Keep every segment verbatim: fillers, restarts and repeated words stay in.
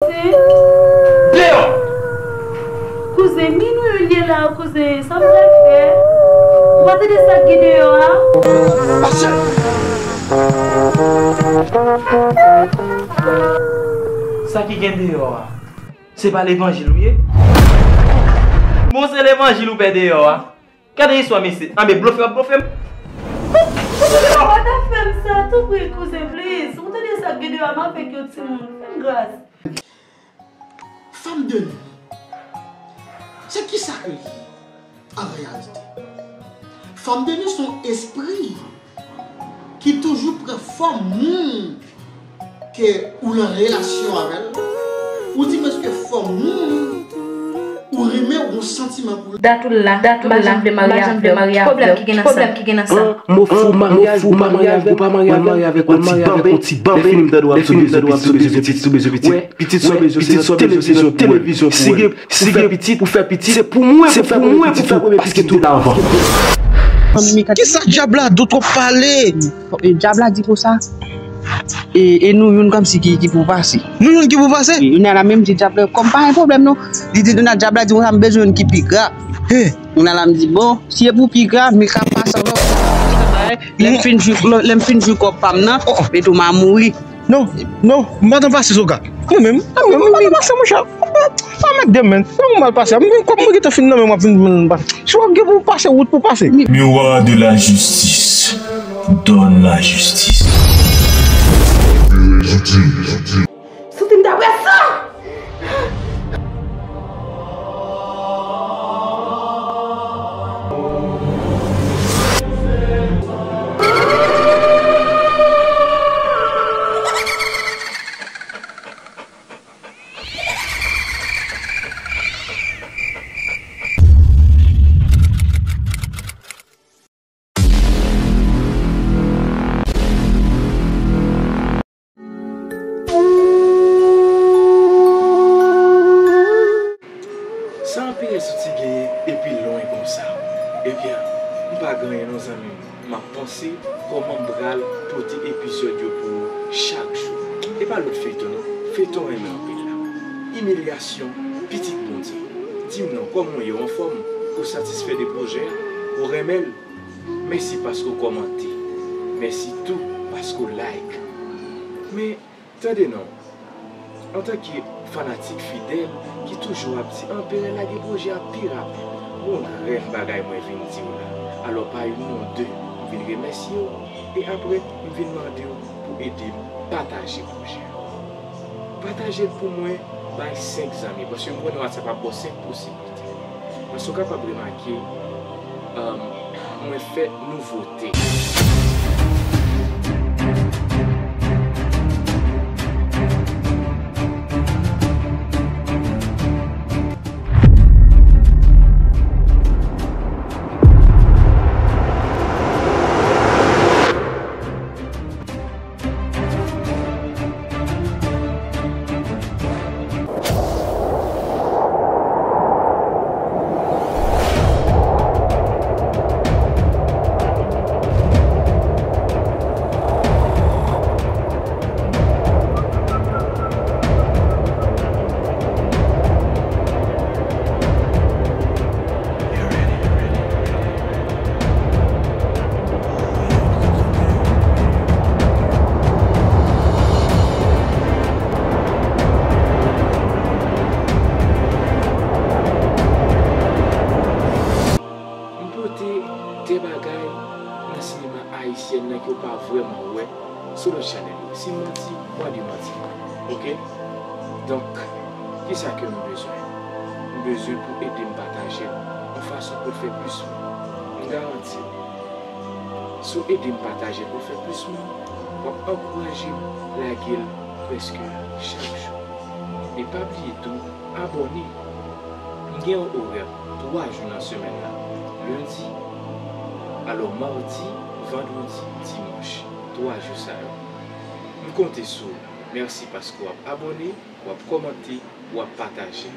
Kouzen. Deyò! Kouzen, mi nou youn ye la, kouzen. Sa m pral fè? Ou pa tande sa k gen deyò a? Pase! Sa ki gen deyò a? Se pa levanjil ou ye? Bon, se levanjil ou pè deyò a. Gade istwa mesye. Anben, blofe w ap blofe m. Ou pa ta fè m sa, tanpri, kouzen, please. Ou tande sa k gen deyò a, m avèk yon timoun. Fè m gras. Fanm de nou, se kisa ke l ye an reyalite? Fanm de nou se yon espri ki toujou pran fòm moun ke ou nan relasyon avè l, oudimwens ke fòm moun ou renmen, ou gon santiman pou l. Dat ou la, dat ou la, m pa janm vle marye avè w. Ki pwoblèm ki gen nan sa? Pwoblèm ki gen nan sa? Mo fou maryaj, ou pa marye avè m, ou pa marye avè m, ou pa marye avè m, ou ti banben. Lè fini m tande w ap sou bezwen pitit, sou bezwen pitit, sou bezwen pitit. Wè, pitit se yon, pitit se yon televizyon, televizyon pou wè. Si gen, si gen pitit, pou fè pitit, se pou mwen, se pou mwen pou fè premye pitit la avan. Kisa dyab la, dou twòp pale? E, dyab la di konsa. E, e nou youn kòmsi ki, ki pou pase. Nou youn ki pou pase? Wi, youn la menm di dyab la, kòm pa gen pwoblèm non. Li di nou la, dyab la di konsa, m bezwen youn ki pi gra. He. Youn la m di, bon, si e pou pi gra, m ka pase ankò. Lè m fin jwi, lè m fin jwi kòb pa m nan, epi tou m a mouri. Non, non, m pa t ann pase Soga. Mwen menm, mwen menm, m pa t ann pase, monchè. Pa mèt de men. Nan mwen mal pase. Mwen, kòm mwen gentan fin nan men, m ap vin, vin, vin pase. Si w gen pou w pase, wout pou w pase. Miroir de la justice. Donne la justice. Soti m ta wè sa! Sa anpil resouti genyen epi lwen konsa. Ebyen, m pa gen anyen non zanmi m. M ap panse kòman m pral pote epizòd yo pou ou chak jou. E pa lòt feyton non, feyton renmen anpil la. Imilyasyon, pitit Bondye. Di m non, kòman w ye, w anfòm? Ou satisfè de pwojè a? Ou renmen l? Mèsi paske w kòmante. Mèsi tou paske w like. Men, tande non, antanke fanatik fidèl ki toujou ap di Anperè lage pwojè a pi rapid, gon grenn bagay mwen vin di w la. Alò, pa youn non de, m vin remèsye w, e apre, m vin mande w pou ede m pataje pwojè a. Pataje l pou mwen, bay senk zanmi, paske m konnen WhatsApp ap ba w senk posiblite. Paske w kapab remake, um, mwen fè nouvote. M pote de bagay nan sinema ayisyèn nan ke w pa vrèman wè sou lòt chanèl yo. Si m manti, w a demanti mwen. Oke? Donk, kisa ke m bezwen? M bezwen pou ede m pataje l yon fason pou l fè plis moun. M garanti w, si w ede m pataje l pou l fè plis moun, w ap ankouraje m lage l prèske chak jou. E pa bliye tou, abòne. M gen yon orè twa jou nan semèn nan. Lendi, alò madi, vandredi, dimanch. Twa jou sa yo. M konte sou ou. Mèsi paske w ap abòne, w ap kòmante, w ap pataje.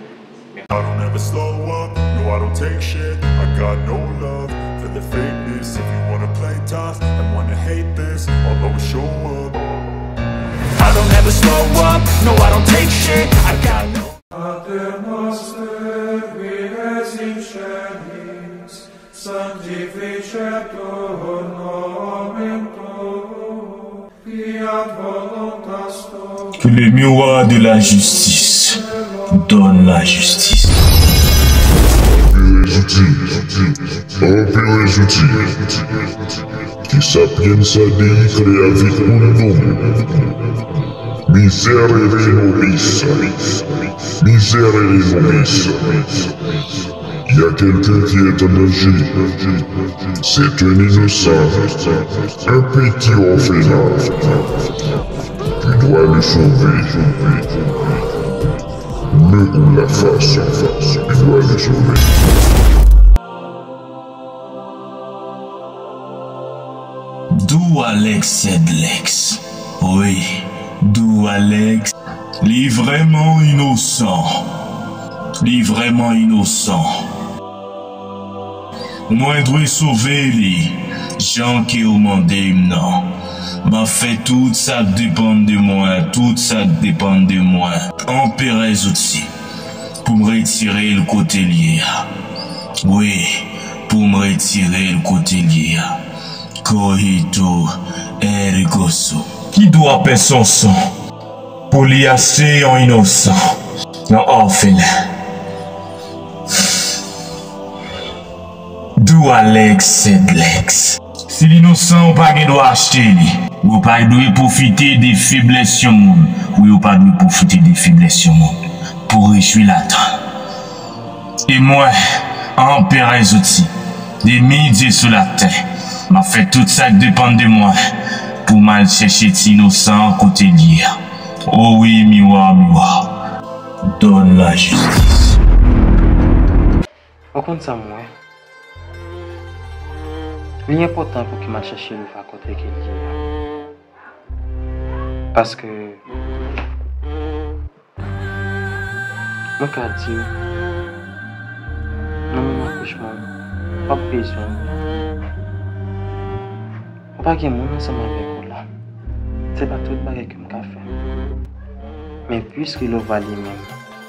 Mèsi. I don't ever slow up, no, I don't take shit. I got no love for the fakeness. If you wanna play tough and wanna hate this, I'll always show up. I don't But slow up, no, I don't take shit. I got no Pater noster, qui es in caelis, sanctificetur nomen tuum, fiat voluntas tua. Que le miroir de la justice donne la justice. Empire Zouti, Empire Zouti. Que Sapienza Dei crea vicundum. Miserere nobis. Miserere nobis. Il y a quelqu'un qui est en danger. C'est un innocent, un petit orphelin. Tu dois le sauver. Le ou la façon, tu dois le sauver. Dou Alex Sedlex. Wi, Dou Alex. Li vrèman inosan. Li vrèman inosan. Mwen dwe sove li, jan ke w mande m nan. M ap fè tout sa k depann de mwen, tout sa k depann de mwen. Anperè Zouti, pou m retire l kote l ye a. Wi, pou m retire l kote l ye a. Cogito ergo sum. Ki dwa pè Sonson pou li achte yon inosan, yon òfelen? Dou Alex Sedlex. Si l inosan, ou pa gen dwa achte li. Ou pa dwe pwofite de feblès yon moun. Wi, ou pa dwe pwofite de feblès yon moun pou rejwi ladan l. E mwen, Anperè Zouti, demi dye sou latè, m ap fè tout sa k depann de mwen pou m al chèche ti inosan an kote l ye a. O wi, miwa, miwa, donne la justice. Ou konn sa m wè? Li enpòtan pou ke m al chèche Lova kote ke l ye a. Paske mwen ka di w, nan moman akouchman w, w ap bezwen m. Ou pa gen moun ansanm avèk ou la. Se pa tout bagay ke m ka fè. Men piske Lova li menm,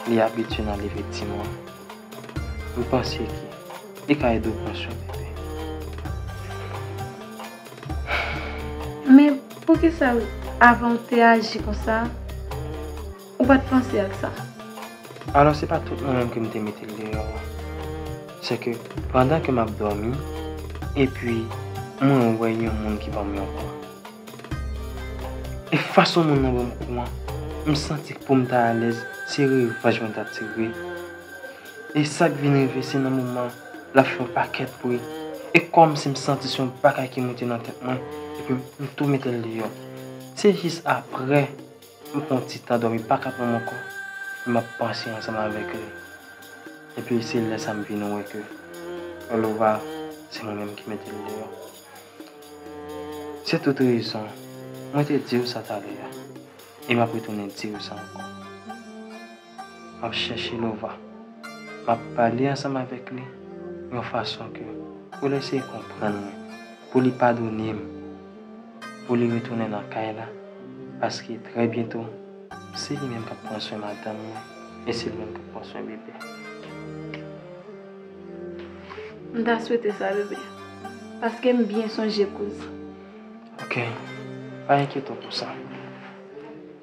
li abitye nan leve ti mwa, m panse ke li ka ede w pran swen bebe. Men poukisa avan w te aji konsa, ou pa t panse ak sa? Alò, se pa tout mwen menm ke m te mete l deyò a. Se ke pandan ke m ap dòmi, epi mwen wè yon moun ki ban m yon kou. E fason moun nan ban m kou an, m santi ke pou m ta alèz, se revanj mwen ta tire. E sa k vin rive, se nan moman l ap fè yon pakèt bri. E kòmsi m santi se yon bagay ki moute nan tèt mwen, epi m tou mete l deyò. Se jis aprè, m pran yon ti tan dòmi, pa ka pran m ankò, m ap panse ansanm avèk li. Epi se lè sa m vin wè ke Lova, se mwen menm ki mete l deyò. Se tout rezon. Mwen te di w sa talè a. E m ap retounen di w sa ankò. M ap chèche Lova. M ap pale ansanm avèk li yon fason ke pou l eseye konprann mwen, pou li padone m, pou li retounen nan kay la, paske trè byento, se li menm k ap pran swen madanm mwen, e se li menm k ap pran swen bebe. M ta swete sa, bebe. Paske m byen sonje kouz. Ok. Pa enkyete w pou sa.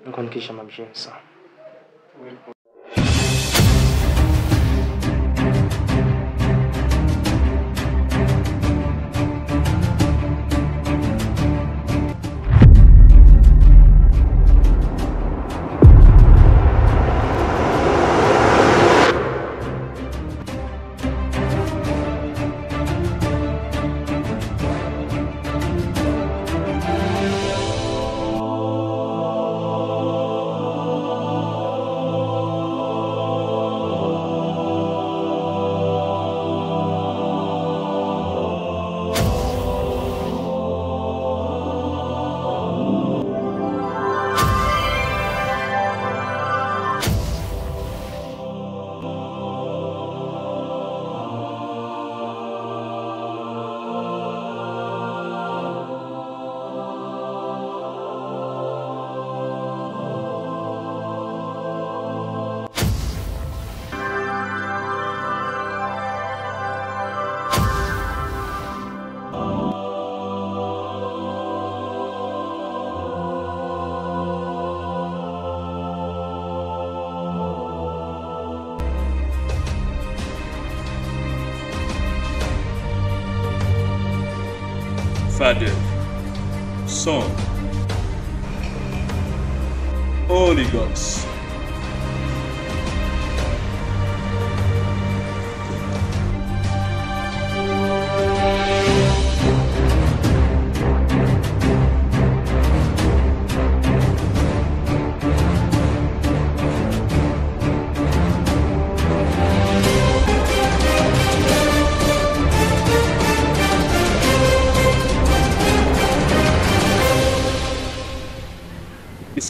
M konn kijan m ap jere sa. Father, Son, Holy Ghost.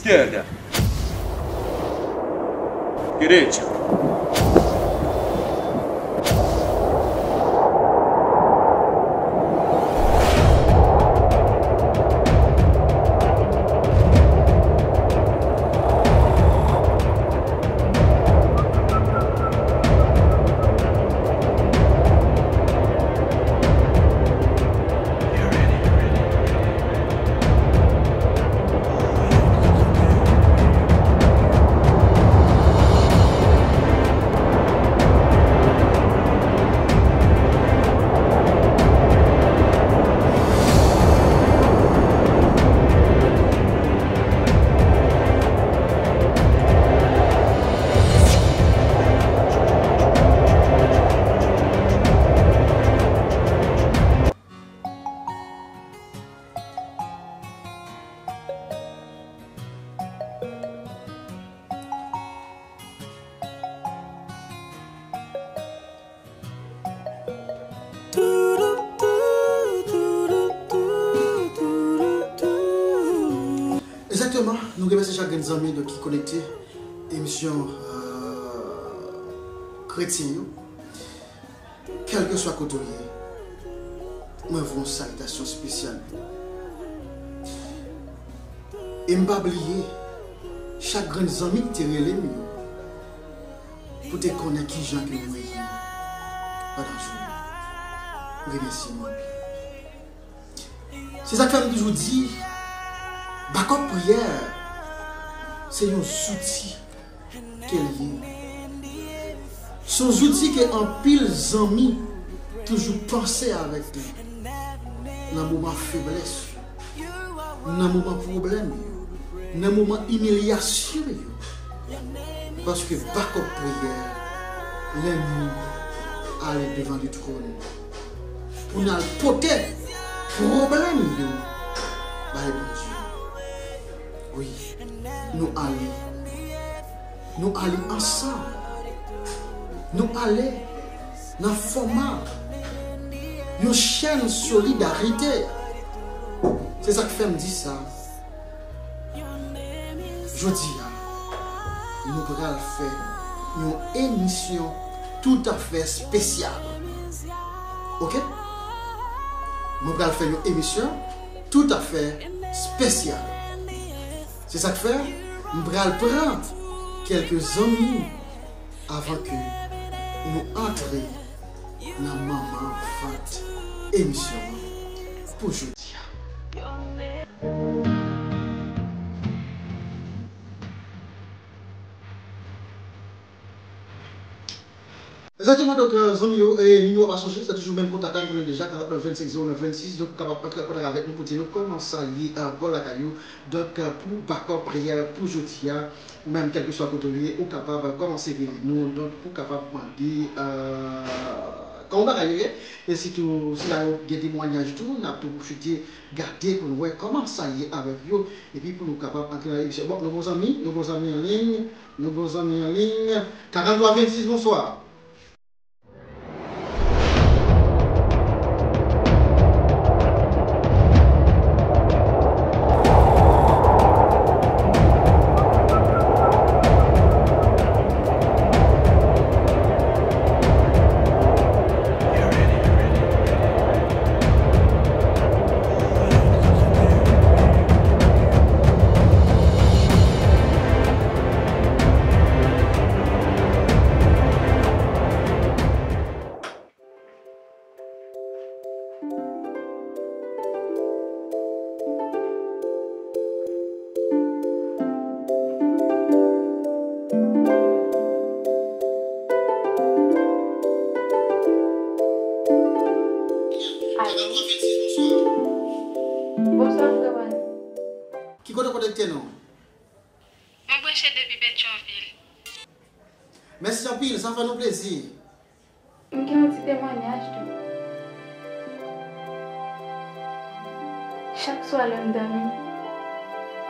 Izquierda. Derecha. Egzakteman, nou remèsye chak grenn zanmi nou ki konekte emisyon, euh, kretyen yo. Kèlkeswa kote w ye, mwen voye yon salitasyon espesyal pou ou. E m pa bliye chak grenn zanmi ki te rele m yo pou te konnen kijan ke mwen ye pandan jounen an. M remèsye nou anpil. Se sa k fè m toujou di, bakòp priyè, se yon zouti ke l ye. Se yon zouti ke anpil zanmi toujou panse avèk nou nan moman feblès yo, nan moman pwoblèm yo, nan moman imilyasyon yo. Paske bakòp priyè, lè nou ale devan le tròn pou n al pote pwoblèm yo bay Bondye. Wi, nou ale. Nou ale ansanm. Nou ale nan fòma yon chèn solidarite. Se sa k fè m di sa. Jodi a, nou pral fè yon emisyon toutafè espesyal. Oke? Nou pral fè yon emisyon toutafè espesyal. Se sa k fè, m pral pran kèlke zanmi avan ke nou antre nan manman vant emisyon an pou jodi a. Egzakteman, donk, euh, zanmi yo, e nimewo a pa chanje, se toujou menm kontak la, nou konnen deja, karant nèf vennsenk zewo nèf vennsis, donk, ou kapab antre an kontak avèk nou pou di nou kòman sa ye, euh, bò lakay ou. Donk, euh, pou bakòp priyè pou jodi a, ou menm kèlkeswa kote w ye, ou kapab kòmanse vini nou, donk, pou kapab mande, euh, kòman bagay yo ye, e sitou, si la yo gen temwayaj tou, n ap tou pwofite gade pou nou wè kòman sa ye avèk yo, epi pou nou kapab antre nan emisyon. Bon, nou gon zanmi, nou gon zanmi an liy, nou gon zanmi an liy. Karant twa vennsis, bonswa. Mèsi anpil, sa fè nou plezi. M gen yon ti temwanyaj tou. Chak swa lè m dòmi,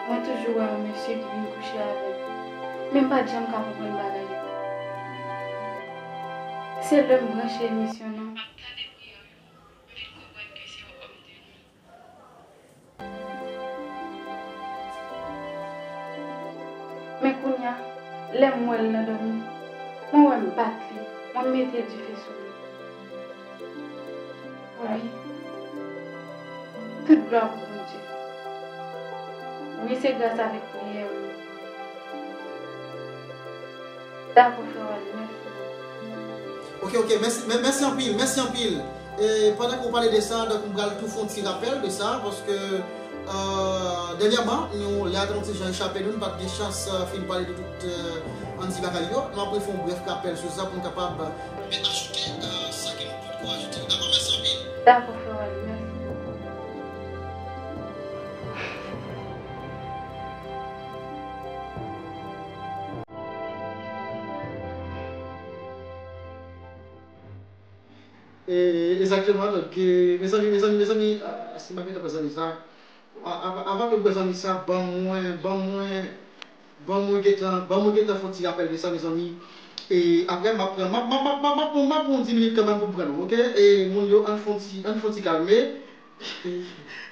mwen toujou wè yon mesye ki vin kouche avè m. Men m pa t janm ka konprann bagay yo. Se lè m branche emisyon nan, m ap tande pri an yo, m vin konprann ke se yon òm de nwi. Men kounye a, lè m wè l nan dòmi, mwen wè m bat li, mwen mete dife sou li. Wi, tout glwa pou Bondye. Wi, se gras avèk priyè, wi. Dakò, frè Wally, mèsi. Ok, ok, mèsi, mè- mèsi anpil, mèsi anpil. E pandan ke w pale de sa, donk, m pral tou fè yon ti rapèl de sa, paske, euh, dènyèman, nou, lè a te yon ti jan echape nou, nou pa t gen chans, euh, fin pale de tout, euh, ann di bagay yo. Nou ap fè yon brèf rapèl sou sa pou nou kapab, euh, ajoute, euh, sa ke nou potko ajoute. Dakò, mèsi anpil. Dakò, frè Wally, mèsi. E, egzakteman, donk, e, mezanmi, mezanmi, mezanmi, a, si m pa gentan pran zanmi sa, a, avan, avan ke m pran zanmi sa, ban mwen, ban mwen, ban mwen gentan, ban mwen gentan fè yon ti rapèl de sa, mezanmi. E apre, m ap pran, m ap, m ap, m ap, m ap, m ap, m ap pran yon dis minit kanmenm pou m pran nou, ok? E moun yo, ann fè yon ti, ann fè yon ti kalme.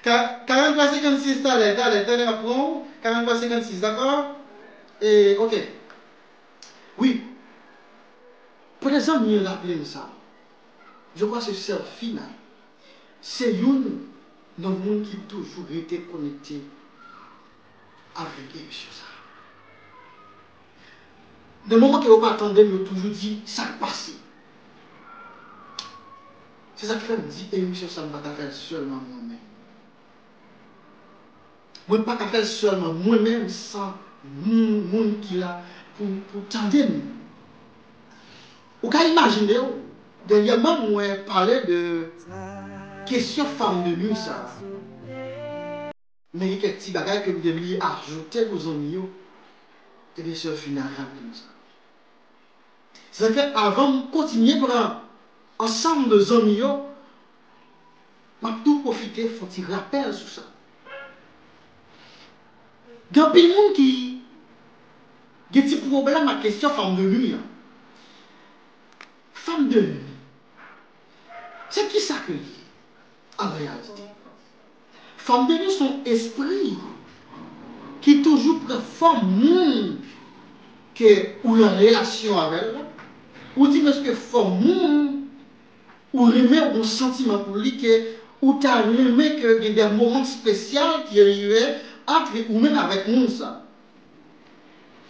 Ka-, karanntrwa senkannsis, talè, talè, talè, m ap pran w. Karanntrwa senkannsis, dakò? E, ok. Wi. Prezan, m raple m sa. Je crois que sè Fina, se youn nan moun ki toujou rete konekte avèk emisyon sa. Nan moman ke yo pa tande m, yo toujou di sa k pase. Se sa k fè m di emisyon sa, m pa ka fè l sèlman mwen menm. Mwen pa ka fè l sèlman mwen menm san moun, moun ki la pou, pou tande m. Ou ka imajine w, dènyèman mwen pale de kesyon fanm de nwi sa. Men gen kèk ti bagay ke m te vle ajoute pou zanmi yo. Ebyen, sè Fina raple m sa. Sa fè, avan m kontinye pran ansanm de zanmi yo, m ap tou pwofite fè yon ti rapèl sou sa. Gen anpil moun ki gen ti pwoblèm ak kesyon fanm de nwi an. Fanm de nwi, se kisa ke l ye an reyalite? Fanm de nwi se yon espri ki toujou pran fòm moun ke ou nan relasyon avè l la, oudimwens ke fòm moun ou renmen, ou gen santiman pou li, ke ou ta renmen ke gen de moman espesyal ki rive ant ou menm avèk moun sa.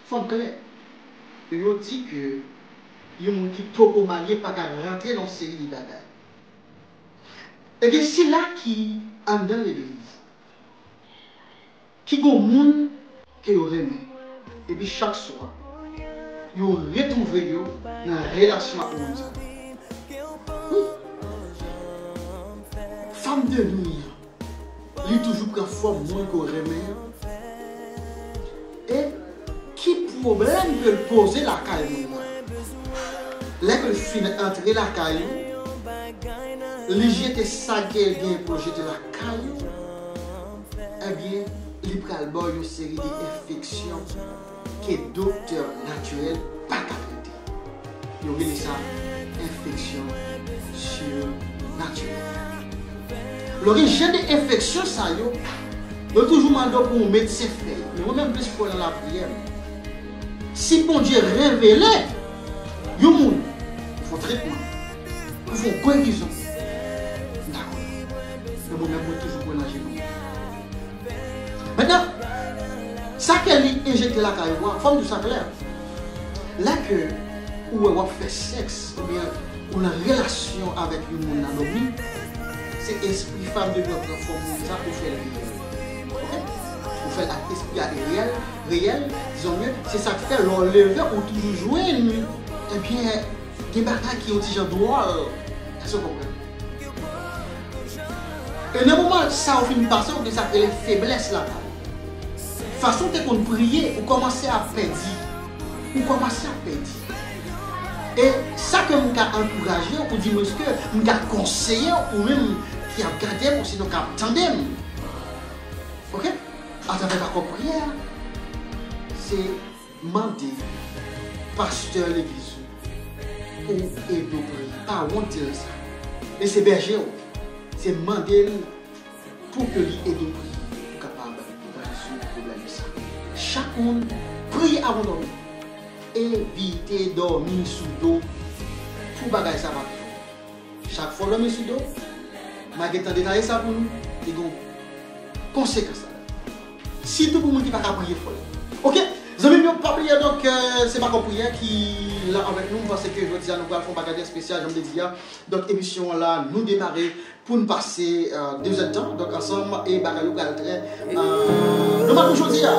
Fò n klè, yo di ke yon moun ki poko marye pa ka rantre nan yon seri de bagay. Ebyen, sila ki anndan legliz, ki gon moun ke yo renmen, epi chak swa, yo retwouve yo nan relasyon ak moun sa. Wi. Fanm de nwi an, li toujou pran fòm moun ke w renmen an. E ki pwoblèm ke l poze lakay moun nan? Lè ke l fin antre lakay ou, li jete sa ke l gen pou l jete lakay ou, ebyen, li pral ba w yon seri de enfeksyon ke doktè natirèl pa ka trete. Yo rele sa enfeksyon sirnatirèl. Lè w gen jan de enfeksyon sa yo, yo toujou mande w pou yon medsen fè yo. Men mwen menm, plis fò nan lapriyè m. Si Bondye revele yon moun pou fè yon tretman, pou fè yon gerizon, m dakò. Men mwen menm, mwen toujou kwè nan Jezi. Mentnan, sa ke li enjekte lakay ou a, fò m di w sa klè. Lè ke ou wè w ap fè sèks, oubyen ou nan relasyon avèk yon moun nan dòmi, se espri fanm de nwi an pran fòm moun sa pou fè l reyèl. Oke? Pou fè l ak espri a reyèl, reyèl, dizon mye, se sa k fè lè w leve ou toujou jwenn, ebyen, gen bagay ki yon ti jan dwòl. Èske w konprann? E nan moman sa ou fin pase, ou gen sa k rele feblès lakay ou. Fason w te konn priye, ou kòmanse ap pèdi. Ou kòmanse ap pèdi. E sa ke m ka ankouraje w, oudimwens ke m ka konseye w, ou menm ki ap gade m, osinon k ap tande m, oke? Atravè bak priyè a, se mande pastè legliz ou pou ede w priye. Pa wont di l sa. E se bèje w. Se mande l pou ke li ede w priye pou kapab rezoud pwoblèm sa. Chak moun, priye avan w dòmi. Evite dòmi sou do pou bagay sa pa rive w. Chak fwa w dòmi sou do, m a gentan detaye sa pou nou, li gen konsekans ladan. Sitou pou moun ki pa ka priye fò yo. Oke, zanmi m yo, pa bliye, donk, euh, se Backup Priyè ki la avèk nou. M panse ke jodi a nou pral fè yon bagay espesyal, jan m te di a. Donk, emisyon an la, nou demare pou n pase, euh, dezèdtan, donk, ansanm, e bagay yo pral trè, euh, nòmal pou jodi a.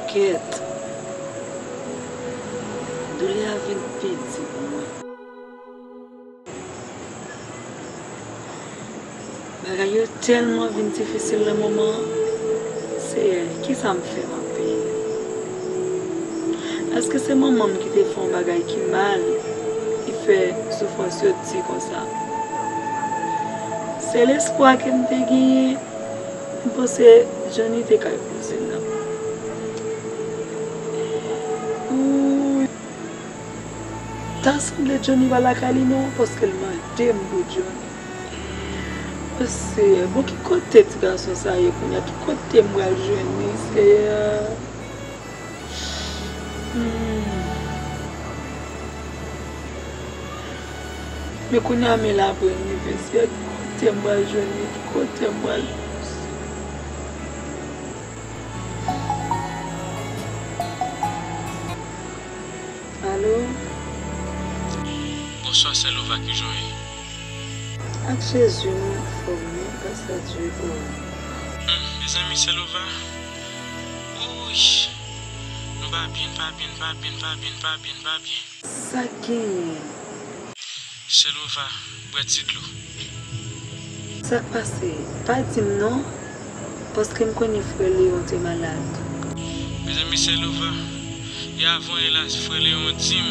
Kèt. Doulè a vin pi di pou mwen. Bagay yo tèlman vin difisil nan moman an. Seyè, kisa m fè m ap peye? Èske se manman m ki te fè yon bagay ki mal, ki fè soufrans yo di konsa? Sèl espwa ke m te genyen, m panse Johnny te kay kouzin nan. Ooh. Ta sanble Johnny pa lakay li non, paske l mande m pou Johnny. O Seyè, bon, ki kote ti gason sa ye kounye a? Ki kote m pral jwenn li, Seyè? Hmm. Men kounye a, men l ap rive, Seyè, ki kote m pral jwenn li? Ki kote m pral? Alo? Bonswa, Sè Lova, kijan w ye? Ak Jezi, mwen anfòm, wi, gras a Dye, e ou? Hmm, mezanmi, Sè Lova. Wouy! Nou pa byen, pa byen, pa byen, pa byen, pa byen, pa byen. Sa k genyen? Sè Lova, bwè ti dlo. Sa k pase? Pa di m non, paske m konnen frè Leon te malad. Mezanmi, Sè Lova, e avan yè la, frè Leon di m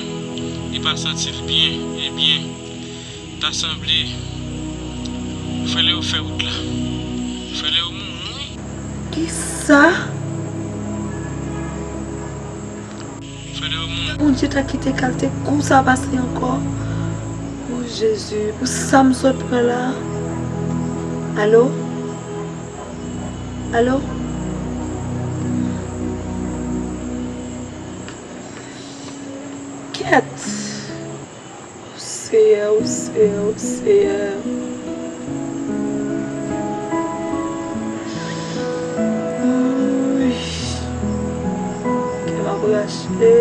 li pa santi l byen, ebyen, ta sanble frè Leon fè wout la. Frè Leon mouri, wi. Kisa? Bondye ta kite kalte kou sa pase ankò. O Jezi, pou sa m sot pran la. Alo? Alo? Kèt! O Seyè, o Seyè, o Seyè. Wouy. Kè m ap rache.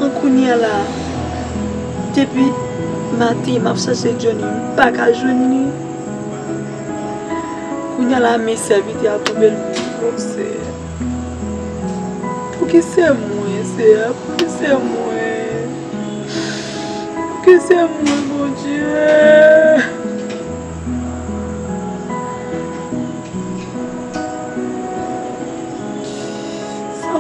An kounye a la, depi maten m ap chache Johnny, m pa ka jwenn li. Kounye a la, men sèvitè a twouve l. O Seyè. Pouki se mwen, Seyè? Pouki se mwen? Pouki se mwen, Bondye? Sa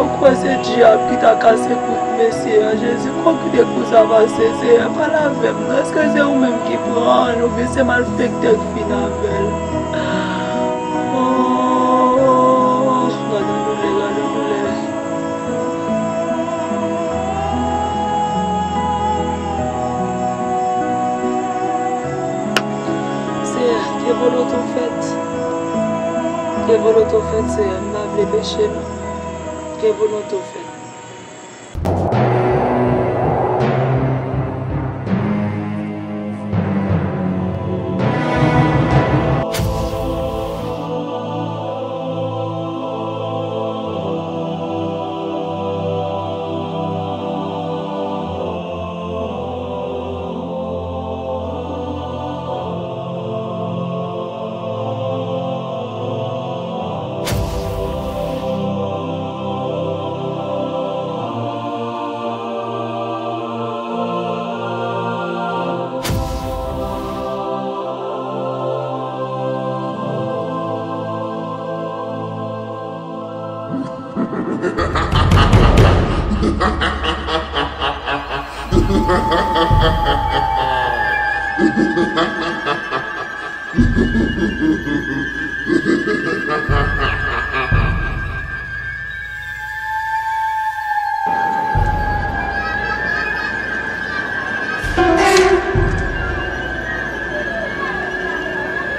Ou kwè se dyab ki ta kase kout mesye a? Jezi, kòman ki te pou sa pase? Seyè, pale avè m non. Èske se ou menm ki pran l oubyen se malfektè k fin avè l? Oh, gade yon doulè, gade yon doulè. Seyè, ke volonte w fèt. Ke volonte w fèt, Seyè. M pa vle peche non. Ke volonte w fèt.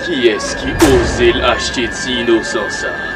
Kiyès ki oze l achte ti inosan sa?